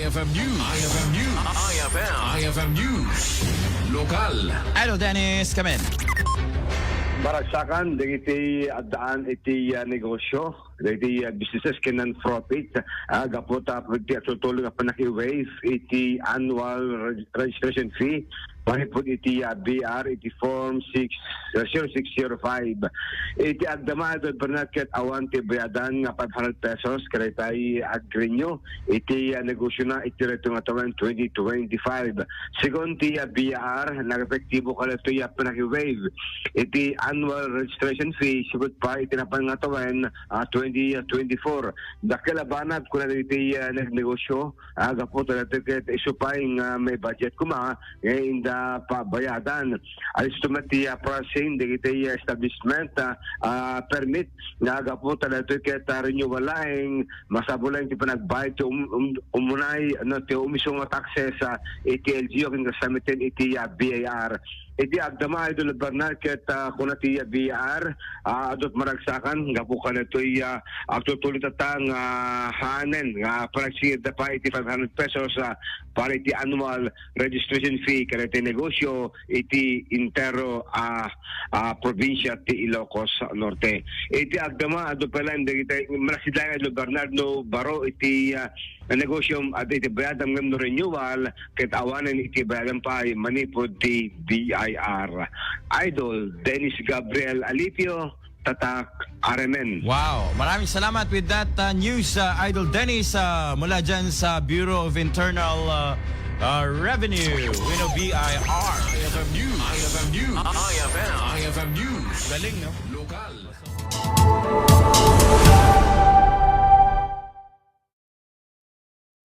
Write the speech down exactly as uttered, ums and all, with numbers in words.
I F M News. I F M News. I F M. I F M News. Lokal. Idol Dennis, come in. Maragsakan dagiti addaan iti, ah, negosyo, dagiti, ah, businesses ken non-profit, ah, gapu ta iti agtultuloy nga pannaki-waive iti annual reg-, registration fee manipud iti, ah, B R iti Form six, ah, zero six zero five. Iti agdama, Idol Bernard, ket awan ti bayadan nga five hundred pesos kadagiti ag-renew iti, ah, negosyona iti daytoy nga tawen twenty twenty-five. Segun ti, ah, B R, nagepektibo kadagitoy, ah, pannaki-waive iti annual registration fee sipud pa iti napan nga tawen, ah, twenty twenty-four. Dakkel a banag kuna dagiti, ah, nagnegosyo, ah, gapu ta daytoy ket isu pay nga may budget koma nga inda pabayadan. Alisto met ti, ah, processing dagiti, ah, establishment, ah, ah, permit nga gapu ta daytoy ket, ah, renewal laeng, masapul laeng ti panagbayad ti um-, um-, umunay, no, ti umisu nga taxes, ah, iti L G U ken kastamiten iti, ah, B I R. Iti agdama, Idol Bernard, ket, ah, kuna ti, ah, B I R, ah, adut maragsakan gapu kadaytoy, ah, agtutulod tatta nga, ah, haanen nga panagsingirda pa iti five hundred pesos, ah, para iti annual registration fee kadaytoy negosyo iti entero a, a probinsia ti Ilocos Norte. Iti agdama, adu pay laeng dagiti, manaksid laeng, Idol Bernard, no baro iti, ah, negosyo a di iti bayadam ngem no renewal, ket awanen iti bayadam pay manipud ti B I R. Idol Dennis Gabriel Alipio, Tatak R M N. Wow, maraming salamat with that, uh, news, uh, Idol Dennis, uh, mula dyan sa Bureau of Internal, uh, uh, Revenue, wenno B I R. I F M News. I F M News. I F M. I F M News. Galing, no? Lokal.